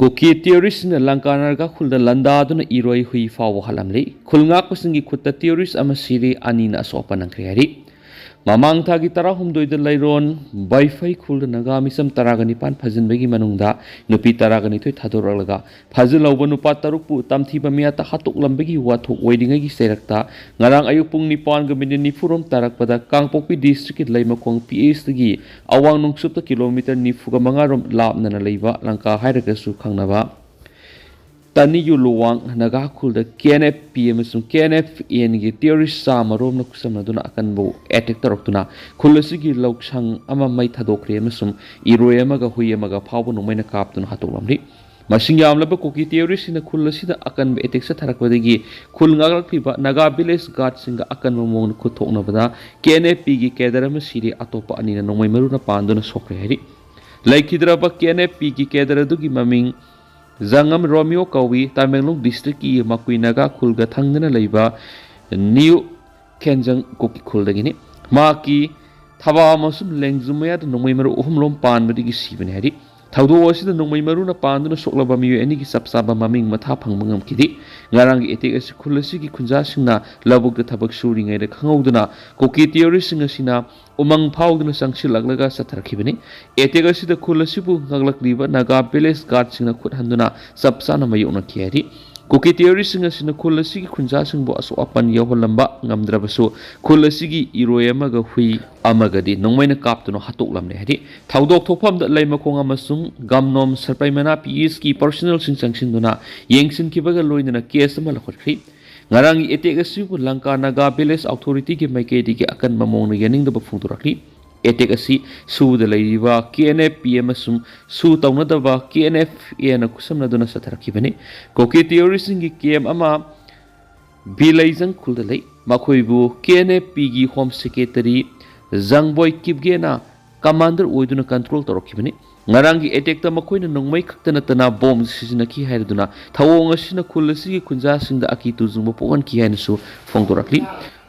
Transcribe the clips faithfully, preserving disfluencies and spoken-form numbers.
ꯀꯨꯀꯤ ꯇꯦꯔꯣꯔꯤꯁꯁꯤꯡꯅ ꯂꯪꯀꯥ ꯅꯥꯒꯥ ꯈꯨꯜꯗ ꯂꯥꯟꯗꯥꯗꯨꯅ ꯏꯔꯣꯏ ꯍꯨꯏ ꯐꯥꯎꯕ ꯍꯥꯠꯂꯝꯂꯤ꯫ ꯈꯨꯜ ꯉꯥꯛꯄꯁꯤꯡꯒꯤ ꯈꯨꯠꯇ ꯇꯦꯔꯣꯔꯤꯁ ꯑꯃ ꯁꯤꯔꯦ, ꯑꯅꯤꯅ ꯑꯁꯣꯛ ꯑꯄꯟ ꯅꯪꯈ꯭ꯔꯦ ꯍꯥꯏꯔꯤ꯫ ꯃꯃꯥꯡ ꯊꯥꯒꯤ ꯇꯔꯥꯍꯨꯝꯗꯣꯏꯗ ꯂꯩꯔꯣꯟ ꯕꯩꯐꯩ ꯈꯨꯜꯗ ꯅꯥꯒꯥ ꯃꯤꯆꯝ ꯇꯔꯥꯒ ꯅꯤꯄꯥꯟ ꯐꯥꯖꯤꯟꯕꯒꯤ ꯃꯅꯨꯡꯗ ꯅꯨꯄꯤ ꯇꯔꯥꯒ ꯅꯤꯊꯣꯏ ꯊꯥꯗꯣꯔꯛꯂꯒ ꯐꯥꯖꯤꯜꯍꯧꯕ ꯅꯨꯄꯥ ꯇꯔꯨꯛꯄꯨ ꯇꯝꯊꯤꯕ ꯃꯤꯌꯥꯠꯇ ꯍꯥꯠꯇꯣꯛꯂꯝꯕꯒꯤ ꯋꯥꯊꯣꯛ ꯑꯣꯏꯔꯤꯉꯩꯒꯤ ꯆꯩꯔꯛꯇ ꯉꯔꯥꯡ ꯑꯌꯨꯛ ꯄꯨꯡ ꯅꯤꯄꯥꯟꯒ ꯃꯤꯅꯤꯠ ꯅꯤꯐꯨꯔꯣꯝ ꯇꯥꯔꯛꯄꯗ ꯀꯥꯡꯄꯣꯛꯄꯤ ꯗꯤꯁꯇ꯭ꯔꯤꯛꯀꯤ ꯂꯩꯃꯈꯣꯡ ꯄꯤ ꯑꯦꯁꯇꯒꯤ ꯑꯋꯥꯡ ꯅꯣꯡꯆꯨꯞꯇ ꯀꯤꯂꯣꯃꯤꯇꯔ ꯅꯤꯐꯨꯒ ꯃꯉꯥꯔꯣꯝ ꯂꯥꯞꯅꯅ ꯂꯩꯕ ꯂꯪꯀꯥ ꯍꯥꯏꯔꯒꯁꯨ ꯈꯪꯅꯕ ꯇꯅꯤꯌꯨ ꯂꯨꯋꯥꯡ ꯅꯥꯒꯥ ꯈꯨꯜꯗ ꯀꯦ ꯑꯦꯟ ꯑꯦꯐ ꯄꯤ ꯑꯃꯁꯨꯡ ꯀꯦ ꯑꯦꯟ ꯑꯦꯐ ꯑꯦꯟꯒꯤ ꯇꯦꯔꯣꯔꯤꯁ ꯆꯥꯝꯃꯔꯣꯝꯅ ꯈꯨꯠꯁꯝꯅꯗꯨꯅ ꯑꯀꯟꯕ ꯑꯦꯇꯦꯛ ꯇꯧꯔꯛꯇꯨꯅ ꯈꯨꯜ ꯑꯁꯤꯒꯤ ꯂꯧꯁꯪ ꯑꯃ ꯃꯩ ꯊꯥꯗꯣꯛꯈ꯭ꯔꯦ ꯑꯃꯁꯨꯡ ꯏꯔꯣꯏ ꯑꯃꯒ ꯍꯨꯏ ꯑꯃꯒ ꯐꯥꯎꯕ ꯅꯣꯡꯃꯩꯅ ꯀꯥꯞꯇꯨꯅ ꯍꯥꯠꯇꯣꯛꯂꯝꯂꯤ꯫ ꯃꯁꯤꯡ ꯌꯥꯝꯂꯕ ꯀꯨꯀꯤ ꯇꯦꯔꯣꯔꯤꯁꯁꯤꯡꯅ ꯈꯨꯜ ꯑꯁꯤꯗ ꯑꯀꯟꯕ ꯑꯦꯇꯦꯛ ꯆꯠꯊꯔꯛꯄꯗꯒꯤ ꯈꯨꯜ ꯉꯥꯛꯂꯛꯂꯤꯕ ꯅꯥꯒꯥ ꯚꯤꯂꯦꯖ ꯒꯥꯔꯗꯁꯤꯡꯒ ꯑꯀꯟꯕ ꯃꯑꯣꯡꯗ ꯈꯨꯠ ꯊꯣꯛꯅꯕꯗ ꯀꯦ ꯑꯦꯟ ꯑꯦꯐ ꯄꯤꯒꯤ ꯀꯦꯗꯔ ꯑꯃ ꯁꯤꯔꯦ, ꯑꯇꯣꯞꯄ ꯑꯅꯤꯅ ꯅꯣꯡꯃꯩ ꯃꯔꯨꯅ ꯄꯥꯟꯗꯨꯅ ꯁꯣꯛꯈ꯭ꯔꯦ ꯍꯥꯏꯔꯤ꯫ ꯂꯩꯈꯤꯗ꯭ꯔꯕ ꯀꯦ ꯑꯦꯟ ꯑꯦꯐ ꯄꯤꯒꯤ ꯀꯦꯗꯔ ꯑꯗꯨꯒꯤ ꯃꯃꯤꯡ ꯖꯉꯝ ꯔꯣꯃꯤꯌꯣ ꯀꯧꯏ꯫ ꯇꯃꯦꯡꯂꯣꯡ ꯗꯤꯁꯇ꯭ꯔꯤꯛꯀꯤ ꯃꯀꯨꯏ ꯅꯥꯒꯥ ꯈꯨꯜꯒ ꯊꯪꯅꯅ ꯂꯩꯕ ꯅ꯭ꯌꯨ ꯈꯦꯟꯖꯪ ꯀꯨꯀꯤ ꯈꯨꯜꯗꯒꯤꯅꯤ꯫ ꯃꯍꯥꯛꯀꯤ ꯊꯕꯥ ꯑꯃꯁꯨꯡ ꯂꯦꯡꯖꯨꯝ ꯃꯌꯥꯗ ꯅꯣꯡꯃꯩ ꯃꯔꯨ ꯑꯍꯨꯝꯂꯣꯝ ꯄꯥꯟꯕꯗꯒꯤ ꯁꯤꯕꯅꯤ ꯍꯥꯏꯔꯤ꯫ ꯊꯧꯗꯣꯛ ꯑꯁꯤꯗ ꯅꯣꯡꯃꯩ ꯃꯔꯨꯅ ꯄꯥꯟꯗꯨꯅ ꯁꯣꯛꯂꯕ ꯃꯤꯑꯣꯏ ꯑꯅꯤꯒꯤ ꯆꯞ ꯆꯥꯕ ꯃꯃꯤꯡ ꯃꯊꯥ ꯐꯪꯕ ꯉꯝꯈꯤꯗꯦ꯫ ꯉꯔꯥꯡꯒꯤ ꯑꯦꯇꯦꯛ ꯑꯁꯤ ꯈꯨꯜ ꯑꯁꯤꯒꯤ ꯈꯨꯟꯖꯥꯁꯤꯡꯅ ꯂꯧꯕꯨꯛꯇ ꯊꯕꯛ ꯁꯨꯔꯤꯉꯩꯗ ꯈꯪꯍꯧꯗꯅ ꯀꯨꯀꯤ ꯇꯦꯔꯣꯔꯤꯁꯁꯤꯡ ꯑꯁꯤꯅ ꯎꯃꯪ ꯐꯥꯎꯗꯨꯅ ꯆꯪꯁꯤꯜꯂꯛꯂꯒ ꯆꯠꯊꯔꯛꯈꯤꯕꯅꯤ꯫ ꯑꯦꯇꯦꯛ ꯑꯁꯤꯗ ꯈꯨꯜ ꯑꯁꯤꯕꯨ ꯉꯥꯛꯂꯛꯂꯤꯕ ꯅꯥꯒꯥ ꯚꯤꯂꯦꯖ ꯒꯥꯔꯗꯁꯤꯡꯅ ꯈꯨꯠ ꯍꯟꯗꯨꯅ ꯆꯞ ꯆꯥꯅ ꯃꯥꯌꯣꯛꯅꯈꯤ ꯍꯥꯏꯔꯤ꯫ ꯀꯨꯀꯤ ꯇꯦꯔꯣꯔꯤꯁꯁꯤꯡ ꯑꯁꯤꯅ ꯈꯨꯜ ꯑꯁꯤꯒꯤ ꯈꯨꯟꯖꯥꯁꯤꯡꯕꯨ ꯑꯁꯣꯛ ꯑꯄꯟ ꯌꯥꯎꯍꯜꯂꯝꯕ ꯉꯝꯗ꯭ꯔꯕꯁꯨ, ꯈꯨꯜ ꯑꯁꯤꯒꯤ ꯏꯔꯣꯏ ꯑꯃꯒ ꯍꯨꯏ ꯑꯃꯒꯗꯤ ꯅꯣꯡꯃꯩꯅ ꯀꯥꯞꯇꯨꯅ ꯍꯥꯠꯇꯣꯛꯂꯝꯂꯦ ꯍꯥꯏꯔꯤ꯫ ꯊꯧꯗꯣꯛ ꯊꯣꯛꯐꯝꯗ ꯂꯩꯃꯈꯣꯡ ꯑꯃꯁꯨꯡ ꯒꯝꯅꯣꯝ ꯁꯔꯄꯩꯃꯅꯥ ꯄꯤ ꯑꯦꯁꯀꯤ ꯄꯔꯁꯣꯅꯦꯜꯁꯤꯡ ꯆꯪꯁꯤꯟꯗꯨꯅ ꯌꯦꯡꯁꯤꯟꯈꯤꯕꯒ ꯂꯣꯏꯅꯅ ꯀꯦꯁ ꯑꯃ ꯂꯧꯈꯠꯈ꯭ꯔꯤ꯫ ꯉꯔꯥꯡꯒꯤ ꯑꯦꯇꯦꯛ ꯑꯁꯤꯕꯨ ꯂꯪꯀꯥ ꯅꯥꯒꯥ ꯚꯤꯂꯦꯖ ꯑꯣꯊꯣꯔꯤꯇꯤꯒꯤ ꯃꯥꯏꯀꯩꯗꯒꯤ ꯑꯀꯟꯕ ꯃꯑꯣꯡꯗ ꯌꯥꯅꯤꯡꯗꯕ ꯐꯣꯡꯗꯣꯔꯛꯂꯤ꯫ ꯑꯦꯇꯦꯛ ꯑꯁꯤ ꯁꯨꯗ ꯂꯩꯔꯤꯕ ꯀꯦ ꯑꯦꯟ ꯑꯦꯐ ꯄꯤ ꯑꯃꯁꯨꯡ ꯁꯨ ꯇꯧꯅꯗꯕ ꯀꯦ ꯑꯦꯟ ꯑꯦꯐ ꯑꯦꯅ ꯈꯨꯠꯁꯝꯅꯗꯨꯅ ꯆꯠꯊꯔꯛꯈꯤꯕꯅꯤ꯫ ꯀꯨꯀꯤ ꯇꯦꯔꯣꯔꯤꯁꯁꯤꯡꯒꯤ ꯀꯦꯝ ꯑꯃ ꯕꯤꯂꯩꯖꯪ ꯈꯨꯜꯗ ꯂꯩ꯫ ꯃꯈꯣꯏꯕꯨ ꯀꯦ ꯑꯦꯟ ꯑꯦꯐ ꯄꯤꯒꯤ ꯍꯣꯝ ꯁꯦꯀ꯭ꯔꯦꯇꯔꯤ ꯖꯪꯕꯣꯏ ꯀꯤꯞꯒꯦꯅ ꯀꯃꯥꯟꯗꯔ ꯑꯣꯏꯗꯨꯅ ꯀꯟꯇ꯭ꯔꯣꯜ ꯇꯧꯔꯛꯈꯤꯕꯅꯤ꯫ ꯉꯔꯥꯡꯒꯤ ꯑꯦꯇꯦꯛꯇ ꯃꯈꯣꯏꯅ ꯅꯣꯡꯃꯩ ꯈꯛꯇ ꯅꯠꯇꯅ ꯕꯣꯝ ꯁꯤꯖꯤꯟꯅꯈꯤ ꯍꯥꯏꯔꯗꯨꯅ ꯊꯧꯑꯣꯡ ꯑꯁꯤꯅ ꯈꯨꯜ ꯑꯁꯤꯒꯤ ꯈꯨꯟꯖꯥꯁꯤꯡꯗ ꯑꯀꯤ ꯇꯨꯖꯨꯡꯕ ꯄꯣꯛꯍꯟꯈꯤ ꯍꯥꯏꯅꯁꯨ ꯐꯣꯡꯗꯣꯔꯛꯂꯤ꯫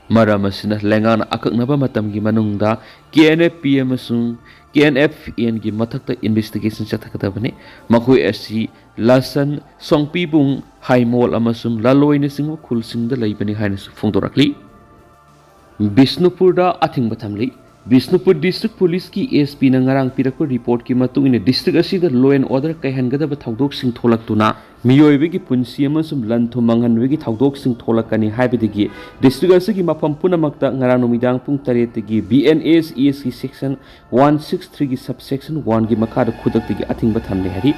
ꯃꯔꯝ ꯑꯁꯤꯅ ꯂꯩꯉꯥꯛꯅ ꯑꯀꯛꯅꯕ ꯃꯇꯝꯒꯤ ꯃꯅꯨꯡꯗ ꯀꯦ ꯑꯦꯟ ꯑꯦꯐ ꯄꯤ ꯑꯃꯁꯨꯡ ꯀꯦ ꯑꯦꯟ ꯑꯦꯐ ꯑꯦꯟꯒꯤ ꯃꯊꯛꯇ ꯏꯟꯚꯦꯁꯇꯤꯒꯦꯁꯟ ꯆꯠꯊꯒꯗꯕꯅꯤ꯫ ꯃꯈꯣꯏ ꯑꯁꯤ ꯂꯥꯁꯟ, ꯁꯣꯡꯄꯤꯕꯨꯡ, ꯍꯥꯏꯃꯣꯜ ꯑꯃꯁꯨꯡ ꯂꯥꯂꯣꯏꯅꯆꯤꯡꯕ ꯈꯨꯜꯁꯤꯡꯗ ꯂꯩꯕꯅꯤ ꯍꯥꯏꯅꯁꯨ ꯐꯣꯡꯗꯣꯔꯛꯂꯤ꯫ ꯕꯤꯁꯅꯨꯄꯨꯔꯗ ꯑꯊꯤꯡꯕ ꯊꯝꯂꯤ꯫ ꯕꯤꯁꯅꯨꯄꯨꯔ ꯗꯤꯁꯇ꯭ꯔꯤꯛ ꯄꯨꯂꯤꯁꯀꯤ ꯑꯦꯁ ꯄꯤꯅ ꯉꯔꯥꯡ ꯄꯤꯔꯛꯄ ꯔꯤꯄꯣꯔꯠꯀꯤ ꯃꯇꯨꯡ ꯏꯟꯅ, ꯗꯤꯁꯇ꯭ꯔꯤꯛ ꯑꯁꯤꯗ law and order ꯀꯥꯏꯍꯟꯒꯗꯕ ꯊꯧꯗꯣꯛꯁꯤꯡ ꯊꯣꯛꯂꯛꯇꯨꯅ ꯃꯤꯑꯣꯏꯕꯒꯤ ꯄꯨꯟꯁꯤ ꯑꯃꯁꯨꯡ ꯂꯟ ꯊꯨꯝ ꯃꯥꯡꯍꯟꯕꯒꯤ ꯊꯧꯗꯣꯛꯁꯤꯡ ꯊꯣꯛꯂꯛꯀꯅꯤ ꯍꯥꯏꯕꯗꯒꯤ ꯗꯤꯁꯇ꯭ꯔꯤꯛ ꯑꯁꯤꯒꯤ ꯃꯐꯝ ꯄꯨꯝꯅꯃꯛꯇ ꯉꯔꯥꯡ ꯅꯨꯃꯤꯗꯥꯡ ꯄꯨꯡ ꯇꯔꯦꯠꯇꯒꯤ ꯕꯤ ꯑꯦꯟ ꯑꯦꯁ ꯏ ꯑꯦꯁꯀꯤ ꯁꯦꯛꯁꯟ ꯋꯥꯟ ꯁꯤꯛꯁ ꯊ꯭ꯔꯤꯒꯤ ꯁꯕ ꯁꯦꯛꯁꯟ ꯋꯥꯟꯒꯤ ꯃꯈꯥꯗ ꯈꯨꯗꯛꯇꯒꯤ ꯑꯊꯤꯡꯕ ꯊꯝꯂꯦ ꯍꯥꯏꯔꯤ꯫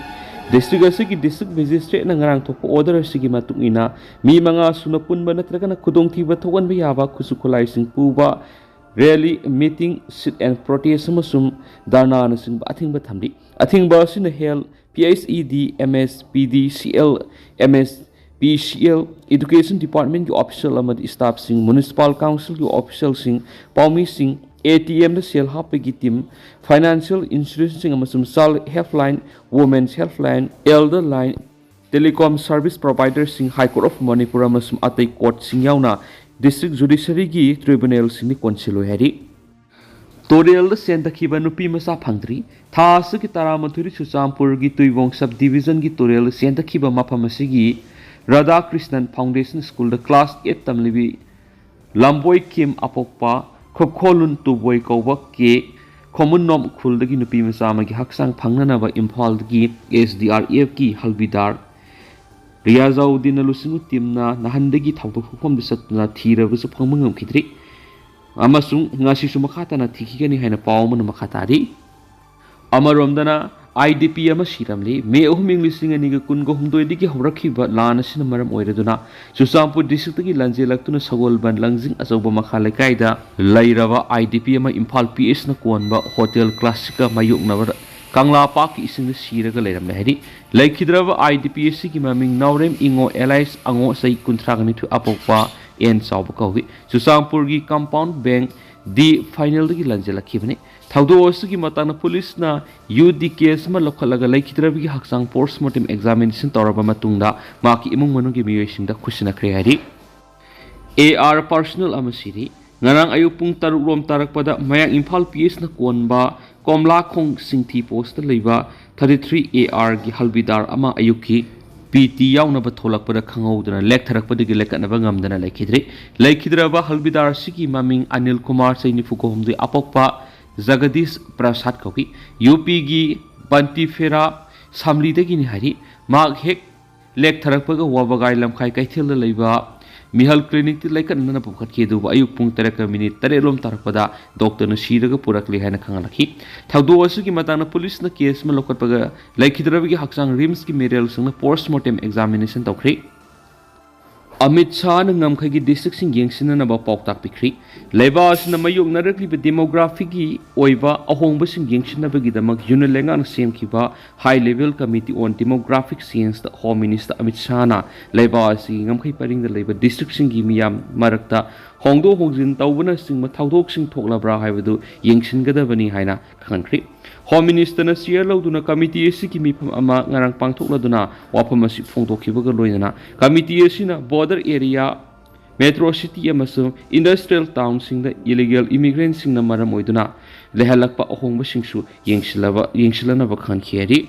ꯗꯤꯁꯇ꯭ꯔꯤꯛ ꯑꯁꯤꯒꯤ ꯗꯤꯁꯇ꯭ꯔꯤꯛ ꯃꯦꯖꯤꯁꯇ꯭ꯔꯦꯠꯅ ꯉꯔꯥꯡ ꯊꯣꯛꯄ ꯑꯣꯔꯗꯔ ꯑꯁꯤꯒꯤ ꯃꯇꯨꯡ ꯏꯟꯅ, ꯃꯤ ꯃꯉꯥ ꯁꯨꯅ ꯄꯨꯟꯕ ꯅꯠꯇ꯭ꯔꯒꯅ ꯈꯨꯗꯣꯡꯊꯤꯕ ꯊꯣꯛꯍꯟꯕ ꯌꯥꯕ ꯈꯨꯠꯁꯨ ꯈꯨꯠꯂꯥꯏꯁꯤꯡ ꯄꯨꯕ, rally, meeting, sit in protest ꯑꯃꯁꯨꯡ ꯙꯔꯅꯥꯅꯆꯤꯡꯕ ꯑꯊꯤꯡꯕ ꯊꯝꯂꯤ꯫ ꯑꯊꯤꯡꯕ ꯑꯁꯤꯅ health, P H E D, M S, P D C L, M S, ꯄꯤ ꯁꯤ ꯑꯦꯜ, ꯏꯗꯨꯀꯦꯁꯟ ꯗꯤꯄꯥꯔꯠꯃꯦꯟꯒꯤ ꯑꯣꯐꯤꯁꯤꯌꯦꯜ ꯑꯃꯗꯤ ꯁ꯭ꯇꯥꯐꯁꯤꯡ, ꯃ꯭ꯌꯨꯅꯤꯁꯤꯄꯥꯜ ꯀꯥꯎꯟꯁꯤꯜꯒꯤ ꯑꯣꯐꯤꯁꯤꯌꯦꯜꯁꯤꯡ, ꯄꯥꯎꯃꯤꯁꯤꯡ, ꯑꯦ ꯇꯤ ꯑꯦꯝꯗ ꯁꯦꯜ ꯍꯥꯞꯄꯒꯤ ꯇꯤꯝ, ꯐꯥꯏꯅꯥꯟꯁꯤꯌꯦꯜ ꯏꯟꯁꯇꯤꯇ꯭ꯌꯨꯁꯟꯁꯤꯡ ꯑꯃꯁꯨꯡ child helpline, women's helpline, elder line, telecom service ꯄ꯭ꯔꯣꯚꯥꯏꯗꯔꯁꯤꯡ, ꯍꯥꯏ ꯀꯣꯔꯠ ꯑꯣꯐ ꯃꯅꯤꯄꯨꯔ ꯑꯃꯁꯨꯡ ꯑꯇꯩ ꯀꯣꯔꯠꯁꯤꯡ ꯌꯥꯎꯅ ꯗꯤꯁꯇ꯭ꯔꯤꯛ ꯖꯨꯗꯤꯁꯔꯤꯒꯤ ꯇ꯭ꯔꯤꯕꯨꯅꯦꯜꯁꯤꯡꯗꯤ ꯀꯣꯟꯁꯤꯜꯂꯣꯏ ꯍꯥꯏꯔꯤ꯫ ꯇꯨꯔꯦꯜꯗ ꯆꯦꯟꯊꯈꯤꯕ ꯅꯨꯄꯤ ꯃꯆꯥ ꯐꯪꯗ꯭ꯔꯤ꯫ ꯊꯥ ꯑꯁꯤꯒꯤ ꯇꯔꯥꯃꯥꯊꯣꯏꯗ ꯆꯨꯔꯆꯥꯟꯄꯨꯔꯒꯤ ꯇꯨꯏꯕꯣꯡ ꯁꯕ ꯗꯤꯕꯤꯖꯟꯒꯤ ꯇꯨꯔꯦꯜꯗ ꯆꯦꯟꯊꯈꯤꯕ ꯃꯐꯝ ꯑꯁꯤꯒꯤ ꯔꯥꯙꯥ ꯀ꯭ꯔꯤꯁꯅꯟ ꯐꯥꯎꯟꯗꯦꯁꯟ ꯁ꯭ꯀꯨꯜꯗ ꯀ꯭ꯂꯥꯁ ꯑꯦꯠ ꯇꯝꯂꯤꯕꯤ ꯂꯝꯕꯣꯏ ꯀꯤꯝ ꯑꯄꯣꯛꯄ ꯈꯨꯞꯈꯣꯂꯨꯟ ꯇꯨꯕꯣꯏ ꯀꯧꯕ ꯀꯦ ꯈꯣꯃꯨꯟꯅꯣꯝ ꯎꯈ꯭ꯔꯨꯜꯗꯒꯤ ꯅꯨꯄꯤ ꯃꯆꯥ ꯑꯃꯒꯤ ꯍꯛꯆꯥꯡ ꯐꯪꯅꯅꯕ ꯏꯝꯐꯥꯜꯗꯒꯤ ꯑꯦꯁ ꯗꯤ ꯑꯥꯔ ꯑꯦꯐꯀꯤ ꯍꯜꯕꯤꯗꯥꯔ ꯔꯤꯌꯥꯖꯥꯎꯗꯤꯟꯅ ꯂꯨꯆꯤꯡꯕ ꯇꯤꯝꯅ ꯅꯍꯥꯟꯗꯒꯤ ꯊꯧꯗꯣꯛ ꯊꯣꯛꯐꯝꯗ ꯆꯠꯇꯨꯅ ꯊꯤꯔꯕꯁꯨ ꯐꯪꯕ ꯉꯝꯈꯤꯗ꯭ꯔꯤ ꯑꯃꯁꯨꯡ ꯉꯁꯤꯁꯨ ꯃꯈꯥ ꯇꯥꯅ ꯊꯤꯈꯤꯒꯅꯤ ꯍꯥꯏꯅ ꯄꯥꯎ ꯑꯃꯅ ꯃꯈꯥ ꯇꯥꯔꯤ꯫ ꯑꯃꯔꯣꯝꯗꯅ, ꯑꯥꯏ ꯗꯤ ꯄꯤ ꯑꯃ ꯁꯤꯔꯝꯂꯤ꯫ ꯃꯦ ꯑꯍꯨꯝ, ꯏꯪ ꯂꯤꯁꯤꯡ ꯑꯅꯤꯒ ꯀꯨꯟꯒ ꯍꯨꯝꯗꯣꯏꯗꯒꯤ ꯍꯧꯔꯛꯈꯤꯕ ꯂꯥꯟ ꯑꯁꯤꯅ ꯃꯔꯝ ꯑꯣꯏꯔꯗꯨꯅ ꯆꯨꯔꯆꯥꯟꯄꯨꯔ ꯗꯤꯁꯇ꯭ꯔꯤꯛꯇꯒꯤ ꯂꯥꯟꯖꯦꯜꯂꯛꯇꯨꯅ ꯁꯒꯣꯜꯕꯟ ꯂꯪꯖꯤꯡ ꯑꯆꯧꯕ ꯃꯈꯥ ꯂꯩꯀꯥꯏꯗ ꯂꯩꯔꯕ ꯑꯥꯏ ꯗꯤ ꯄꯤ ꯑꯃ ꯏꯝꯐꯥꯜ ꯄꯤ ꯑꯦꯁꯅ ꯀꯣꯟꯕ ꯍꯣꯇꯦꯜ ꯀ꯭ꯂꯥꯁꯤꯛꯀ ꯃꯥꯌꯣꯛꯅꯕꯗ ꯀꯪꯂꯥ ꯄꯥꯠꯀꯤ ꯏꯁꯤꯡꯗ ꯁꯤꯔꯒ ꯂꯩꯔꯝꯂꯦ ꯍꯥꯏꯔꯤ꯫ ꯂꯩꯈꯤꯗ꯭ꯔꯕ ꯑꯥꯏ ꯗꯤ ꯄꯤ ꯑꯁꯤꯒꯤ ꯃꯃꯤꯡ ꯅꯥꯎꯔꯦꯝ ꯏꯉꯣ ꯑꯦꯂꯥꯏꯁ ꯑꯉꯣ, ꯆꯍꯤ ꯀꯨꯟꯊ꯭ꯔꯥꯒ ꯅꯤꯊꯣꯏ, ꯑꯄꯣꯛꯄ ꯑꯦꯟ ꯆꯥꯎꯕ ꯀꯧꯏ꯫ ꯆꯨꯔꯆꯥꯟꯄꯨꯔꯒꯤ ꯀꯝꯄꯥꯎꯟ ꯕꯦꯡ ꯗꯤ ꯐꯥꯏꯅꯦꯜꯗꯒꯤ ꯂꯥꯟꯖꯦꯜꯂꯛꯈꯤꯕꯅꯤ꯫ ꯊꯧꯗꯣꯛ ꯑꯁꯤꯒꯤ ꯃꯇꯥꯡꯗ ꯄꯨꯂꯤꯁꯅ ꯌꯨ ꯗꯤ ꯀꯦꯁ ꯑꯃ ꯂꯧꯈꯠꯂꯒ ꯂꯩꯈꯤꯗ꯭ꯔꯕꯒꯤ ꯍꯛꯆꯥꯡ ꯄꯣꯁꯃꯣꯔꯇꯦꯝ ꯑꯦꯛꯖꯥꯃꯤꯅꯦꯁꯟ ꯇꯧꯔꯕ ꯃꯇꯨꯡꯗ ꯃꯍꯥꯛꯀꯤ ꯏꯃꯨꯡ ꯃꯅꯨꯡꯒꯤ ꯃꯤꯑꯣꯏꯁꯤꯡꯗ ꯈꯨꯠꯁꯤꯟꯅꯈ꯭ꯔꯦ ꯍꯥꯏꯔꯤ꯫ ꯑꯦ ꯑꯥꯔ ꯄꯥꯔꯁꯅꯦꯜ ꯑꯃ ꯁꯤꯔꯤ꯫ ꯉꯔꯥꯡ ꯑꯌꯨꯛ ꯄꯨꯡ ꯇꯔꯨꯛ ꯔꯣꯝ ꯇꯥꯔꯛꯄꯗ ꯃꯌꯥꯡ ꯏꯝꯐꯥꯜ ꯄꯤ ꯑꯦꯁꯅ ꯀꯣꯟꯕ ꯀꯣꯝꯂꯥꯈꯣꯡ ꯁꯤꯡꯊꯤ ꯄꯣꯁꯇ ꯂꯩꯕ ꯊꯥꯔꯇꯤ ꯊ꯭ꯔꯤ ꯑꯦ ꯑꯥꯔꯒꯤ ꯍꯜꯕꯤꯗꯥꯔ ꯑꯃ ꯑꯌꯨꯛꯀꯤ ꯄꯤ ꯇꯤ ꯌꯥꯎꯅꯕ ꯊꯣꯛꯂꯛꯄꯗ ꯈꯪꯍꯧꯗꯅ ꯂꯦꯛꯊꯔꯛꯄꯗꯒꯤ ꯂꯦꯛꯀꯠꯅꯕ ꯉꯝꯗꯅ ꯂꯩꯈꯤꯗ꯭ꯔꯦ꯫ ꯂꯩꯈꯤꯗ꯭ꯔꯕ ꯍꯜꯕꯤꯗꯥꯔ ꯑꯁꯤꯒꯤ ꯃꯃꯤꯡ ꯑꯅꯤꯜ ꯀꯨꯃꯥꯔ, ꯆꯍꯤ ꯅꯤꯐꯨ ꯍꯨꯝꯗꯣꯏ, ꯑꯄꯣꯛꯄ ꯖꯒꯗꯤꯁ ꯄ꯭ꯔꯁꯥꯗ ꯀꯧꯏ꯫ ꯌꯨ ꯄꯤꯒꯤ ꯕꯟꯇꯤꯐꯦꯔꯥ ꯁꯥꯝꯂꯤꯗꯒꯤꯅꯤ ꯍꯥꯏꯔꯤ꯫ ꯃꯍꯥꯛ ꯍꯦꯛ ꯂꯦꯛꯊꯔꯛꯄꯒ ꯋꯥꯕꯒꯥꯏ ꯂꯝꯈꯥꯏ ꯀꯩꯊꯦꯜꯗ ꯂꯩꯕ ꯃꯤꯍꯜ ꯀ꯭ꯂꯤꯅꯤꯛꯇ ꯂꯩꯀꯠꯅꯅ ꯄꯨꯈꯠꯈꯤ, ꯑꯗꯨꯕꯨ ꯑꯌꯨꯛ ꯄꯨꯡ ꯇꯔꯦꯠꯀ ꯃꯤꯅꯤꯠ ꯇꯔꯦꯠ ꯂꯣꯝ ꯇꯥꯔꯛꯄꯗ ꯗꯣꯛꯇꯔꯅ ꯁꯤꯔꯒ ꯄꯨꯔꯛꯂꯦ ꯍꯥꯏꯅ ꯈꯪꯍꯜꯂꯛꯈꯤ꯫ ꯊꯧꯗꯣꯛ ꯑꯁꯤꯒꯤ ꯃꯇꯥꯡꯗ ꯄꯨꯂꯤꯁꯅ ꯀꯦꯁ ꯑꯃ ꯂꯧꯈꯠꯄꯒ ꯂꯩꯈꯤꯗ꯭ꯔꯕꯒꯤ ꯍꯛꯆꯥꯡ ꯔꯤꯝꯁꯀꯤ ꯃꯦꯔꯦꯜꯁꯤꯡꯅ ꯄꯣꯁꯃꯣꯔꯇꯦꯝ ꯑꯦꯛꯖꯥꯃꯤꯅꯦꯁꯟ ꯇꯧꯈ꯭ꯔꯦ꯫ ꯑꯃꯤꯠ ꯁꯥꯍꯅ ꯉꯝꯈꯩꯒꯤ ꯗꯤꯁꯇ꯭ꯔꯤꯛꯁꯤꯡ ꯌꯦꯡꯁꯤꯟꯅꯅꯕ ꯄꯥꯎꯇꯥꯛ ꯄꯤꯈ꯭ꯔꯦ꯫ ꯂꯩꯕꯥꯛ ꯑꯁꯤꯅ ꯃꯥꯌꯣꯛꯅꯔꯛꯂꯤꯕ ꯗꯦꯃꯣꯒ꯭ꯔꯥꯐꯤꯒꯤ ꯑꯣꯏꯕ ꯑꯍꯣꯡꯕꯁꯤꯡ ꯌꯦꯡꯁꯤꯟꯅꯕꯒꯤꯗꯃꯛ ꯌꯨꯅꯤꯌꯟ ꯂꯩꯉꯥꯛꯅ ꯁꯦꯝꯈꯤꯕ High Level Committee on Demographic Change the Home Minister Amit ꯁꯥꯍꯅ ꯂꯩꯕꯥꯛ ꯑꯁꯤꯒꯤ ꯉꯝꯈꯩ ꯄꯔꯤꯡꯗ ꯂꯩꯕ ꯗꯤꯁꯇ꯭ꯔꯤꯛꯁꯤꯡꯒꯤ ꯃꯤꯌꯥꯝ ꯃꯔꯛꯇ ꯍꯣꯡꯗꯣꯛ ꯍꯣꯡꯖꯤꯟ ꯇꯧꯕꯅꯆꯤꯡꯕ ꯊꯧꯗꯣꯛꯁꯤꯡ ꯊꯣꯛꯂꯕ꯭ꯔꯥ ꯍꯥꯏꯕꯗꯨ ꯌꯦꯡꯁꯤꯟꯒꯗꯕꯅꯤ ꯍꯥꯏꯅ ꯈꯪꯍꯟꯈ꯭ꯔꯦ꯫ ꯍꯣꯝ ꯃꯤꯅꯤꯁꯇꯔꯅ ꯆꯤꯌꯔ ꯂꯧꯗꯨꯅ ꯀꯃꯤꯇꯤ ꯑꯁꯤꯒꯤ ꯃꯤꯐꯝ ꯑꯃ ꯉꯔꯥꯡ ꯄꯥꯡꯊꯣꯛꯂꯗꯨꯅ ꯋꯥꯐꯝ ꯑꯁꯤ ꯐꯣꯡꯗꯣꯛꯈꯤꯕꯒ ꯂꯣꯏꯅꯅ ꯀꯃꯤꯇꯤ ꯑꯁꯤꯅ ꯕꯣꯔꯗꯔ ꯑꯦꯔꯤꯌꯥ, ꯃꯦꯇ꯭ꯔꯣ ꯁꯤꯇꯤ ꯑꯃꯁꯨꯡ ꯏꯟꯗꯁꯇ꯭ꯔꯤꯌꯦꯜ ꯇꯥꯎꯟꯁꯤꯡꯗ ꯏꯂꯤꯒꯦꯜ ꯏꯃꯤꯒ꯭ꯔꯦꯟꯁꯤꯡꯅ ꯃꯔꯝ ꯑꯣꯏꯗꯨꯅ ꯂꯩꯍꯜꯂꯛꯄ ꯑꯍꯣꯡꯕꯁꯤꯡꯁꯨ ꯌꯦꯡꯁꯤꯜꯂꯕ-, ꯌꯦꯡꯁꯤꯜꯂꯅꯕ ꯈꯪꯍꯟꯈꯤ ꯍꯥꯏꯔꯤ꯫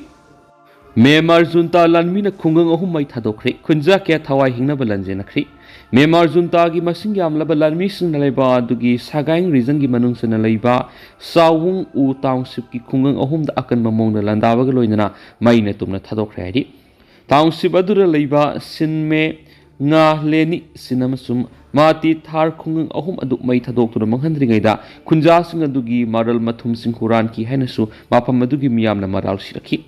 ꯃ꯭ꯌꯥꯟꯃꯥꯔ ꯖꯨꯟꯇꯥ ꯂꯥꯟꯃꯤꯅ ꯈꯨꯡꯒꯪ ꯑꯍꯨꯝ ꯃꯩ ꯊꯥꯗꯣꯛꯈ꯭ꯔꯦ꯫ ꯈꯨꯟꯖꯥ ꯀꯌꯥ ꯊꯋꯥꯏ ꯍꯤꯡꯅꯕ ꯂꯥꯟꯖꯦꯟꯅꯈ꯭ꯔꯦ꯫ ꯃ꯭ꯌꯥꯟꯃꯥꯔ ꯖꯨꯟꯇꯥꯒꯤ ꯃꯁꯤꯡ ꯌꯥꯝꯂꯕ ꯂꯥꯟꯃꯤꯁꯤꯡꯅ ꯂꯩꯕ ꯑꯗꯨꯒꯤ ꯁꯥꯒꯥꯏꯡ ꯔꯤꯖꯟꯒꯤ ꯃꯅꯨꯡ ꯆꯟꯅ ꯂꯩꯕ ꯁꯥꯋꯨꯡ ꯎ ꯇꯥꯎꯟꯁꯤꯞꯀꯤ ꯈꯨꯡꯒꯪ ꯑꯍꯨꯝꯗ ꯑꯀꯟꯕ ꯃꯑꯣꯡꯗ ꯂꯥꯟꯗꯥꯕꯒ ꯂꯣꯏꯅꯅ ꯃꯩꯅ ꯇꯨꯝꯅ ꯊꯥꯗꯣꯛꯈ꯭ꯔꯦ ꯍꯥꯏꯔꯤ꯫ ꯇꯥꯎꯟꯁꯤꯞ ꯑꯗꯨꯗ ꯂꯩꯕ ꯁꯤꯟꯃꯦ, ꯉꯥ ꯂꯦꯅꯤ ꯁꯤꯟ ꯑꯃꯁꯨꯡ ꯃꯥꯇꯤ ꯊꯥꯔ ꯈꯨꯡꯒꯪ ꯑꯍꯨꯝ ꯑꯗꯨ ꯃꯩ ꯊꯥꯗꯣꯛꯇꯨꯅ ꯃꯥꯡꯍꯟꯗ꯭ꯔꯤꯉꯩꯗ ꯈꯨꯟꯖꯥꯁꯤꯡ ꯑꯗꯨꯒꯤ ꯃꯔꯜ ꯃꯊꯨꯝꯁꯤꯡ ꯍꯨꯔꯥꯟꯈꯤ ꯍꯥꯏꯅꯁꯨ ꯃꯐꯝ ꯑꯗꯨꯒꯤ ꯃꯤꯌꯥꯝꯅ ꯃꯔꯥꯜ ꯁꯤꯔꯛꯈꯤ꯫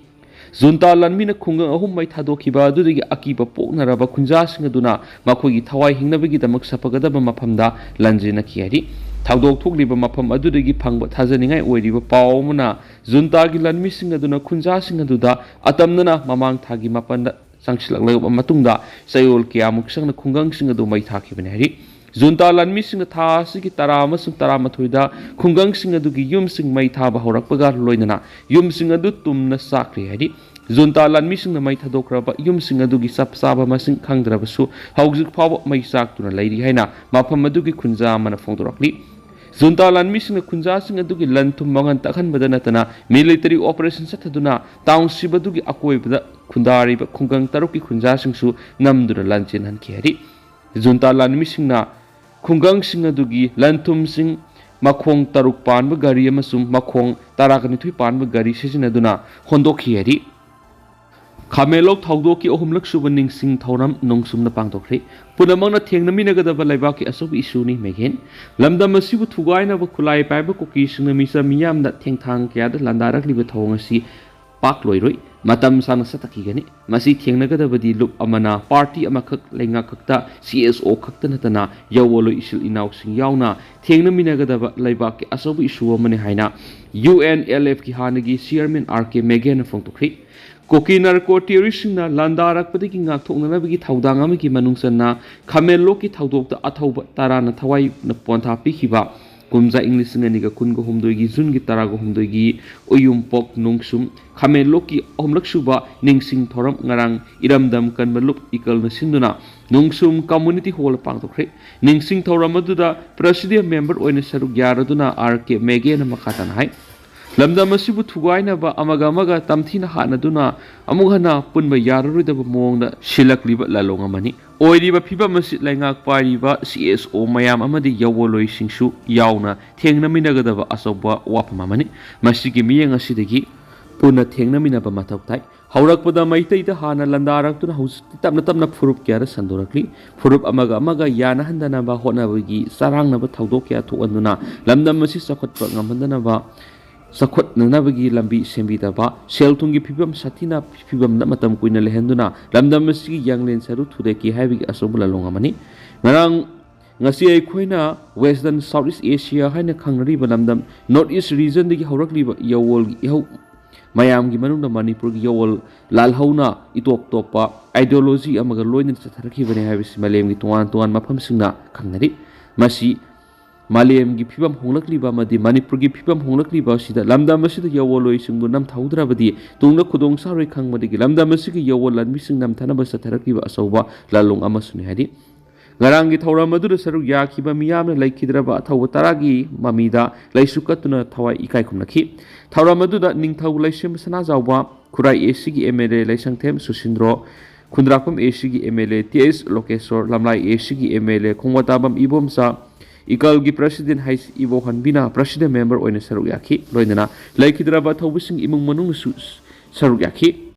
ꯖꯨꯟꯇꯥ ꯂꯥꯟꯃꯤꯅ ꯈꯨꯡꯒꯪ ꯑꯍꯨꯝ ꯃꯩ ꯊꯥꯗꯣꯛꯈꯤꯕ ꯑꯗꯨꯗꯒꯤ ꯑꯀꯤꯕ ꯄꯣꯛꯅꯔꯕ ꯈꯨꯟꯖꯥꯁꯤꯡ ꯑꯗꯨꯅ ꯃꯈꯣꯏꯒꯤ ꯊꯋꯥꯏ ꯍꯤꯡꯅꯕꯒꯤꯗꯃꯛ ꯁꯥꯐꯒꯗꯕ ꯃꯐꯝꯗ ꯂꯥꯟꯖꯦꯟꯅꯈꯤ ꯍꯥꯏꯔꯤ꯫ ꯊꯧꯗꯣꯛ ꯊꯣꯛꯂꯤꯕ ꯃꯐꯝ ꯑꯗꯨꯗꯒꯤ ꯐꯪꯕ ꯊꯥꯖꯅꯤꯡꯉꯥꯏ ꯑꯣꯏꯔꯤꯕ ꯄꯥꯎ ꯑꯃꯅ ꯖꯨꯟꯇꯥꯒꯤ ꯂꯥꯟꯃꯤꯁꯤꯡ ꯑꯗꯨꯅ ꯈꯨꯟꯖꯥꯁꯤꯡ ꯑꯗꯨꯗ ꯑꯇꯝꯅꯅ ꯃꯃꯥꯡ ꯊꯥꯒꯤ ꯃꯥꯄꯟꯗ ꯆꯪꯁꯤꯜꯂꯛꯂꯕ ꯃꯇꯨꯡꯗ ꯆꯌꯣꯜ ꯀꯌꯥꯃꯨꯛ ꯆꯪꯅ ꯈꯨꯡꯒꯪꯁꯤꯡ ꯑꯗꯨ ꯃꯩ ꯊꯥꯈꯤꯕꯅꯤ ꯍꯥꯏꯔꯤ꯫ ꯖꯨꯟꯇꯥ ꯂꯥꯟꯃꯤꯁꯤꯡꯅ ꯊꯥ ꯑꯁꯤꯒꯤ ꯇꯔꯥ ꯑꯃꯁꯨꯡ ꯇꯔꯥꯃꯥꯊꯣꯏꯗ ꯈꯨꯡꯒꯪꯁꯤꯡ ꯑꯗꯨꯒꯤ ꯌꯨꯝꯁꯤꯡ ꯃꯩ ꯊꯥꯕ ꯍꯧꯔꯛꯄꯒ ꯂꯣꯏꯅꯅ ꯌꯨꯝꯁꯤꯡ ꯑꯗꯨ ꯇꯨꯝꯅ ꯆꯥꯛꯈ꯭ꯔꯦ ꯍꯥꯏꯔꯤ꯫ ꯖꯨꯟꯇꯥ ꯂꯥꯟꯃꯤꯁꯤꯡꯅ ꯃꯩ ꯊꯥꯗꯣꯛꯈ꯭ꯔꯕ ꯌꯨꯝꯁꯤꯡ ꯑꯗꯨꯒꯤ ꯆꯞ ꯆꯥꯕ ꯃꯁꯤꯡ ꯈꯪꯗ꯭ꯔꯕꯁꯨ, ꯍꯧꯖꯤꯛ ꯐꯥꯎꯕ ꯃꯩ ꯆꯥꯛꯇꯨꯅ ꯂꯩꯔꯤ ꯍꯥꯏꯅ ꯃꯐꯝ ꯑꯗꯨꯒꯤ ꯈꯨꯟꯖꯥ ꯑꯃꯅ ꯐꯣꯡꯗꯣꯔꯛꯂꯤ꯫ ꯖꯨꯟꯇꯥ ꯂꯥꯟꯃꯤꯁꯤꯡꯅ ꯈꯨꯟꯖꯥꯁꯤꯡ ꯑꯗꯨꯒꯤ ꯂꯟ ꯊꯨꯝ ꯃꯥꯡꯍꯟ ꯇꯥꯛꯍꯟꯕꯗ ꯅꯠꯇꯅ, ꯃꯤꯂꯤꯇꯔꯤ ꯑꯣꯄꯔꯦꯁꯟ ꯆꯠꯊꯗꯨꯅ ꯇꯥꯎꯟꯁꯤꯞ ꯑꯗꯨꯒꯤ ꯑꯀꯣꯏꯕꯗ ꯈꯨꯟꯗꯥꯔꯤꯕ ꯈꯨꯡꯒꯪ ꯇꯔꯨꯛꯀꯤ ꯈꯨꯟꯖꯥꯁꯤꯡꯁꯨ ꯅꯝꯗꯨꯅ ꯂꯥꯟ ꯆꯦꯟꯍꯟꯈꯤ ꯍꯥꯏꯔꯤ꯫ ꯖꯨꯟꯇꯥ ꯂꯥꯟꯃꯤꯁꯤꯡꯅ ꯈꯨꯡꯒꯪꯁꯤꯡ ꯑꯗꯨꯒꯤ ꯂꯟ ꯊꯨꯝꯁꯤꯡ ꯃꯈꯣꯡ ꯇꯔꯨꯛ ꯄꯥꯟꯕ ꯒꯥꯔꯤ ꯑꯃꯁꯨꯡ ꯃꯈꯣꯡ ꯇꯔꯥꯅꯤꯊꯣꯏ ꯄꯥꯟꯕ ꯒꯥꯔꯤ ꯁꯤꯖꯤꯟꯅꯗꯨꯅ ꯍꯣꯟꯗꯣꯛꯈꯤ ꯍꯥꯏꯔꯤ꯫ ꯈꯥꯃꯦꯟꯂꯣꯛ ꯊꯧꯗꯣꯛꯀꯤ ꯑꯍꯨꯝꯂꯛ ꯁꯨꯕ ꯅꯤꯡꯁꯤꯡ ꯊꯧꯔꯝ ꯅꯣꯡꯁꯨꯝꯅ ꯄꯥꯡꯊꯣꯛꯈ꯭ꯔꯦ꯫ ꯄꯨꯝꯅꯃꯛꯅ ꯊꯦꯡꯅꯃꯤꯟꯅꯒꯗꯕ ꯂꯩꯕꯥꯛꯀꯤ ꯑꯆꯧꯕ ꯏꯁꯨꯅꯤ ꯃꯦꯒꯦꯟ꯫ ꯂꯝꯗꯝ ꯑꯁꯤꯕꯨ ꯊꯨꯒꯥꯏꯅꯕ ꯈꯨꯠꯂꯥꯏ ꯄꯥꯏꯕ ꯀꯨꯀꯤꯁꯤꯡꯅ ꯃꯤꯆꯝ ꯃꯤꯌꯥꯝꯗ ꯊꯦꯡꯊꯥꯡ ꯀꯌꯥꯗ ꯂꯥꯟꯗꯥꯔꯛꯂꯤꯕ ꯊꯧꯑꯣꯡ ꯑꯁꯤ ꯄꯥꯛꯂꯣꯏꯔꯣꯏ꯫ ꯃꯇꯝ ꯁꯥꯡꯅ ꯆꯠꯊꯈꯤꯒꯅꯤ꯫ ꯃꯁꯤ ꯊꯦꯡꯅꯒꯗꯕꯗꯤ ꯂꯨꯞ ꯑꯃꯅ ꯄꯥꯔꯇꯤ ꯑꯃꯈꯛ, ꯂꯩꯉꯥꯛ ꯈꯛꯇ, ꯁꯤ ꯑꯦꯁ ꯑꯣ ꯈꯛꯇ ꯅꯠꯇꯅ ꯌꯥꯋꯣꯜꯂꯣꯏ ꯏꯆꯤꯜ ꯏꯅꯥꯎꯁꯤꯡ ꯌꯥꯎꯅ ꯊꯦꯡꯅꯃꯤꯟꯅꯒꯗꯕ ꯂꯩꯕꯥꯛꯀꯤ ꯑꯆꯧꯕ ꯏꯁꯨ ꯑꯃꯅꯤ ꯍꯥꯏꯅ ꯌꯨ ꯑꯦꯟ ꯑꯦꯜ ꯑꯦꯐꯀꯤ ꯍꯥꯟꯅꯒꯤ ꯆꯤꯌꯔꯃꯦꯟ ꯑꯥꯔ ꯀꯦ ꯃꯦꯒꯦꯟꯅ ꯐꯣꯡꯗꯣꯛꯈ꯭ꯔꯤ꯫ ꯀꯨꯀꯤ ꯅꯥꯔꯀꯣ ꯇꯦꯔꯣꯔꯤꯁꯁꯤꯡꯅ ꯂꯥꯟꯗꯥꯔꯛꯄꯗꯒꯤ ꯉꯥꯛꯊꯣꯛꯅꯅꯕꯒꯤ ꯊꯧꯗꯥꯡ ꯑꯃꯒꯤ ꯃꯅꯨꯡ ꯆꯟꯅ ꯈꯥꯃꯦꯟꯂꯣꯛꯀꯤ ꯊꯧꯗꯣꯛꯇ ꯑꯊꯧꯕ ꯇꯔꯥꯅ ꯊꯋꯥꯏꯅ ꯄꯣꯟꯊꯥ ꯄꯤꯈꯤꯕ ꯀꯨꯝꯖꯥ ꯏꯪ ꯂꯤꯁꯤꯡ ꯑꯅꯤꯒ ꯀꯨꯟꯒ ꯍꯨꯝꯗꯣꯏꯒꯤ ꯖꯨꯟꯒꯤ ꯇꯔꯥꯒ ꯍꯨꯝꯗꯣꯏꯒꯤ ꯎꯌꯨꯝꯄꯣꯛ ꯅꯣꯡꯁꯨꯝ ꯈꯥꯃꯦꯟꯂꯣꯛꯀꯤ ꯑꯍꯨꯝꯂꯛ ꯁꯨꯕ ꯅꯤꯡꯁꯤꯡ ꯊꯧꯔꯝ ꯉꯔꯥꯡ ꯏꯔꯝꯗꯝ ꯀꯟꯕ ꯂꯨꯞ ꯏꯀꯜꯅ ꯁꯤꯟꯗꯨꯅ ꯅꯣꯡꯁꯨꯝ ꯀꯝꯃꯨꯅꯤꯇꯤ ꯍꯣꯜꯗ ꯄꯥꯡꯊꯣꯛꯈ꯭ꯔꯦ꯫ ꯅꯤꯡꯁꯤꯡ ꯊꯧꯔꯝ ꯑꯗꯨꯗ ꯄ꯭ꯔꯦꯁꯤꯗꯦꯟ ꯃꯦꯝꯕꯔ ꯑꯣꯏꯅ ꯁꯔꯨꯛ ꯌꯥꯔꯗꯨꯅ ꯑꯥꯔ ꯀꯦ ꯃꯦꯒꯦꯅ ꯃꯈꯥ ꯇꯥꯅ ꯍꯥꯏ, ꯂꯝꯗꯝ ꯑꯁꯤꯕꯨ ꯊꯨꯒꯥꯏꯅꯕ ꯑꯃꯒ ꯑꯃꯒ ꯇꯝꯊꯤꯅ ꯍꯥꯠꯅꯗꯨꯅ ꯑꯃꯨꯛ ꯍꯟꯅ ꯄꯨꯟꯕ ꯌꯥꯔꯔꯣꯏꯗꯕ ꯃꯑꯣꯡꯗ ꯁꯤꯜꯂꯛꯂꯤꯕ ꯂꯥꯂꯣꯡ ꯑꯃꯅꯤ꯫ ꯑꯣꯏꯔꯤꯕ ꯐꯤꯕꯝ ꯑꯁꯤ ꯂꯩꯉꯥꯛ ꯄꯥꯏꯔꯤꯕ ꯁꯤ ꯑꯦꯁ ꯑꯣ ꯃꯌꯥꯝ ꯑꯃꯗꯤ ꯌꯥꯋꯣꯜꯂꯣꯏꯁꯤꯡꯁꯨ ꯌꯥꯎꯅ ꯊꯦꯡꯅꯃꯤꯟꯅꯒꯗꯕ ꯑꯆꯧꯕ ꯋꯥꯐꯝ ꯑꯃꯅꯤ꯫ ꯃꯁꯤꯒꯤ ꯃꯤꯠꯌꯦꯡ ꯑꯁꯤꯗꯒꯤ ꯄꯨꯟꯅ ꯊꯦꯡꯅꯃꯤꯟꯅꯕ ꯃꯊꯧ ꯇꯥꯏ꯫ ꯍꯧꯔꯛꯄꯗ ꯃꯩꯇꯩꯗ ꯍꯥꯟꯅ ꯂꯥꯟꯗꯥꯔꯛꯇꯨꯅ ꯍꯧꯖꯤꯛꯇꯤ ꯇꯞꯅ ꯇꯞꯅ ꯐꯨꯔꯨꯞ ꯀꯌꯥꯗ ꯁꯟꯗꯣꯔꯛꯂꯤ꯫ ꯐꯨꯔꯨꯞ ꯑꯃꯒ ꯑꯃꯒ ꯌꯥꯅꯍꯟꯗꯅꯕ ꯍꯣꯠꯅꯕꯒꯤ ꯆꯔꯥꯡꯅꯕ ꯊꯧꯗꯣꯛ ꯀꯌꯥ ꯊꯣꯛꯍꯟꯗꯨꯅ ꯂꯝꯗꯝ ꯑꯁꯤ ꯆꯥꯎꯈꯠꯄ ꯉꯝꯍꯟꯗꯅꯕ, ꯆꯥꯎꯈꯠꯅꯅꯕꯒꯤ ꯂꯝꯕꯤ ꯁꯦꯝꯕꯤꯗꯕ, ꯁꯦꯜ ꯊꯨꯝꯒꯤ ꯐꯤꯕꯝ ꯁꯥꯊꯤꯅ ꯐꯤꯕꯝꯗ ꯃꯇꯝ ꯀꯨꯏꯅ ꯂꯩꯍꯟꯗꯨꯅ ꯂꯝꯗꯝ ꯑꯁꯤꯒꯤ ꯌꯥꯡꯂꯦꯟ ꯁꯔꯨ ꯊꯨꯗꯦꯛꯀꯦ ꯍꯥꯏꯕꯒꯤ ꯑꯆꯧꯕ ꯂꯥꯂꯣꯡ ꯑꯃꯅꯤ꯫ ꯉꯔꯥꯡ, ꯉꯁꯤ ꯑꯩꯈꯣꯏꯅ Western South East Asia ꯍꯥꯏꯅ ꯈꯪꯅꯔꯤꯕ ꯂꯝꯗꯝ North East regionꯗꯒꯤ ꯍꯧꯔꯛꯂꯤꯕ ꯌꯥꯋꯣꯜꯒꯤ ꯏꯍꯧ ꯃꯌꯥꯝꯒꯤ ꯃꯅꯨꯡꯗ ꯃꯅꯤꯄꯨꯔꯒꯤ ꯌꯥꯑꯣꯜ ꯂꯥꯜꯍꯧꯅ ꯏꯇꯣꯞ ꯇꯣꯞꯄ ideology ꯑꯃꯒ ꯂꯣꯏꯅꯅ ꯆꯠꯊꯔꯛꯈꯤꯕꯅꯤ ꯍꯥꯏꯕꯁꯤ ꯃꯥꯂꯦꯝꯒꯤ ꯇꯣꯉꯥꯟ ꯇꯣꯉꯥꯟꯕ ꯃꯐꯝꯁꯤꯡꯅ ꯈꯪꯅꯔꯤ꯫ ꯃꯁꯤ ꯃꯥꯂꯦꯝꯒꯤ ꯐꯤꯕꯝ ꯍꯣꯡꯂꯛꯂꯤꯕ ꯑꯃꯗꯤ ꯃꯅꯤꯄꯨꯔꯒꯤ ꯐꯤꯕꯝ ꯍꯣꯡꯂꯛꯂꯤꯕ ꯑꯁꯤꯗ ꯂꯝꯗꯝ ꯑꯁꯤꯗ ꯌꯥꯑꯣꯜꯂꯣꯏꯁꯤꯡꯕꯨ ꯅꯝꯊꯍꯧꯗ꯭ꯔꯕꯗꯤ ꯇꯨꯡꯗ ꯈꯨꯗꯣꯡ ꯆꯥꯔꯣꯏ ꯈꯪꯕꯗꯒꯤ ꯂꯝꯗꯝ ꯑꯁꯤꯒꯤ ꯌꯥꯑꯣꯜ ꯂꯥꯟꯃꯤꯁꯤꯡ ꯅꯝꯊꯅꯕ ꯆꯠꯊꯔꯛꯂꯤꯕ ꯑꯆꯧꯕ ꯂꯥꯜꯂꯣꯡ ꯑꯃꯁꯨꯅꯤ ꯍꯥꯏꯔꯤ꯫ ꯉꯔꯥꯡꯒꯤ ꯊꯧꯔꯝ ꯑꯗꯨꯗ ꯁꯔꯨꯛ ꯌꯥꯈꯤꯕ ꯃꯤꯌꯥꯝꯅ ꯂꯩꯈꯤꯗ꯭ꯔꯕ ꯑꯊꯧꯕ ꯇꯔꯥꯒꯤ ꯃꯃꯤꯗ ꯂꯩꯁꯨ ꯀꯠꯇꯨꯅ ꯊꯋꯥꯏ ꯏꯀꯥꯏ ꯈꯨꯝꯅꯈꯤ꯫ ꯊꯧꯔꯝ ꯑꯗꯨꯗ ꯅꯤꯡꯊꯧ ꯂꯩꯁꯦꯝꯕ ꯁꯅꯥꯖꯥꯎꯕ, ꯈꯨꯔꯥꯏ ꯑꯦ ꯁꯤꯒꯤ M L A ꯂꯩꯁꯪꯊꯦꯝ ꯁꯨꯁꯤꯟꯗ꯭ꯔꯣ, Khundrakpam A ꯁꯤꯒꯤ M L A T H Lokeshore, ꯂꯝꯂꯥꯏ ꯑꯦ ꯁꯤꯒꯤ M L A Khongbantabam Ibomcha, ꯏꯀꯜꯒꯤ ꯄ꯭ꯔꯁꯤꯗꯦꯟ ꯍꯩꯁ ꯏꯕꯣꯍꯟꯕꯤꯅ ꯄ꯭ꯔꯁꯤꯗꯦꯟ ꯃꯦꯝꯕꯔ ꯑꯣꯏꯅ ꯁꯔꯨꯛ ꯌꯥꯈꯤ꯫ ꯂꯣꯏꯅꯅ ꯂꯩꯈꯤꯗ꯭ꯔꯕ ꯑꯊꯧꯕꯁꯤꯡ ꯏꯃꯨꯡ ꯃꯅꯨꯡꯅꯁꯨ ꯁꯔꯨꯛ ꯌꯥꯈꯤ꯫